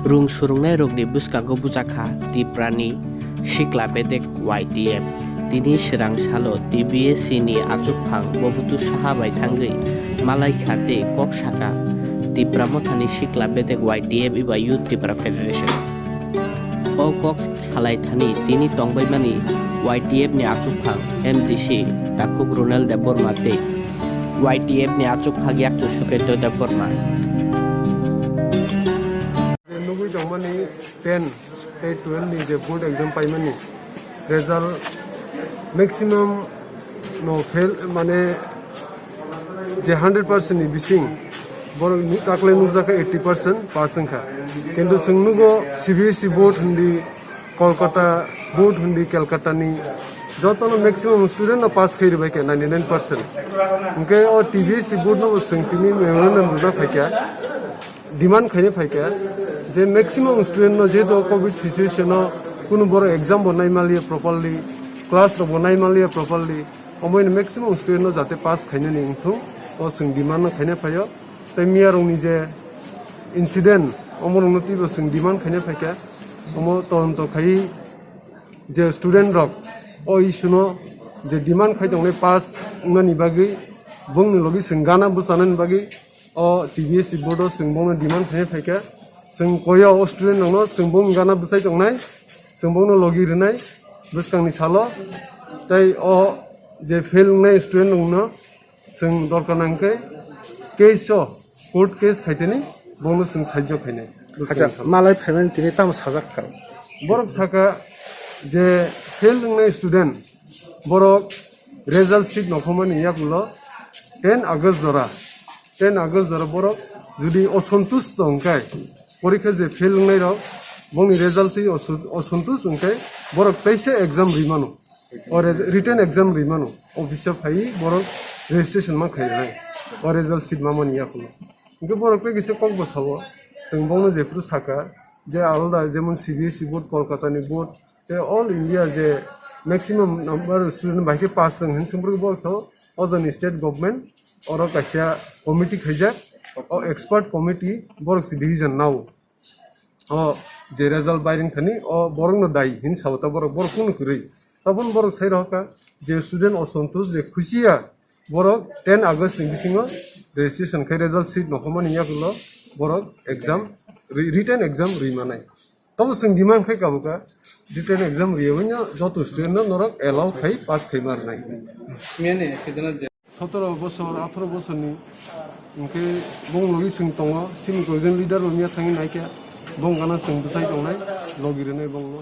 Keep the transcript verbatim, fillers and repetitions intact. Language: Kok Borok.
Rung surungnairokni bwskango bujakha Tiprani Sikla Bedek Y T F. Tini swrang salo T B S C ni achukphang Mobutu Saha bai thangwi malaikha tei kok sakha Tipra Mothani Sikla Bedek Y T F eba Youth Tipra Federation. O kok salai thani tini tongbaimani Y T F ni achukphang M D C Takhuk Ronel Debbarma tei Y T F ni achukphang Yakchu Suketto Debbarma. Je nugwi tongmani ten tei twelve ni je board exam paimani result maximum no fail, mane je hundred percent ni bising borok ni taklai nukjakha eighty percent pass wngkha. Kintu chwng nugo C B S E board hindi, Kolkata board hindi, Kolkata ni jotono maximum student no pass khairi bai kha ninety nine percent. Hwnkhe o T B S E board no bo chwng tini memorandum rwna phaikha, demand khaina phaikha je maximum student no, jehetu covid situation o kunu borok exam bo naimaliya properly, class rok bo naimaliya properly, omoino maximum student no jate pass khainani wngthung, o chwng demand no khaina phaio. Tei miya rokni je incident, omo rokno twibo chwng demand khaina phaikha, omo todonto khaiwi je student rok o issue no je demand khai tongnai pass wngnani bagwi, bongni logi chwng gana bwchanani bagwi o T B S E board o chwng bongno demand khai phaikha. Chwng koyo o student rokno chwng bongni gana bwchai tongnai, chwng bongno logi rwnai bwskangni salo, tei o je fail wngnai student rokno chwng dorkar nangkhe case o, court case khaiteni bongno chwng sahajyo khainai. Acha, malai phaimani tini tamo sajak kha? Borok saka je fail wngnai student, borok result sheet nokhomani yakulo ten August jora, ten August jora borok jodi osontush tongkhe, porikha je fail wngnai rok bongni result twi osu-, osontush wngkhe borok teisa exam rimano. O re-, written exam rimano, office o phaiwi borok registration ma khairwnai, o result sheet mamani yakulo. Hwnkhe borok tei kisa kok bo sao, chwng bongno jephru saka je alada, jemon C B S E board, Kolkata ni board, tei all India je maximum number student bai khe pass wng hin sumbruk borok sao, o jani state government oro kaisa committee khaijak, o expert committee borok se decision nao. O je result bairing thani o borok no dai hin sao ta borok, borok kunu kwrwi. Tabun borok sai rohka je student osontush je khusiya borok ten August ni bisingo registration khai result sheet nokhomani yakulo borok exam ri-, written exam ri manai. Tabo chwng demand khai kabuka written exam riyawi no joto student no norok allow khai pass khai ma rwnai. Sotoro bosor, atharo bosorni hwnkhe bong logi chwng tongo, chini constituency leader bo miya thangwi naikhe, bong gana chwng bwchai tongnai, logi rwnai bongno.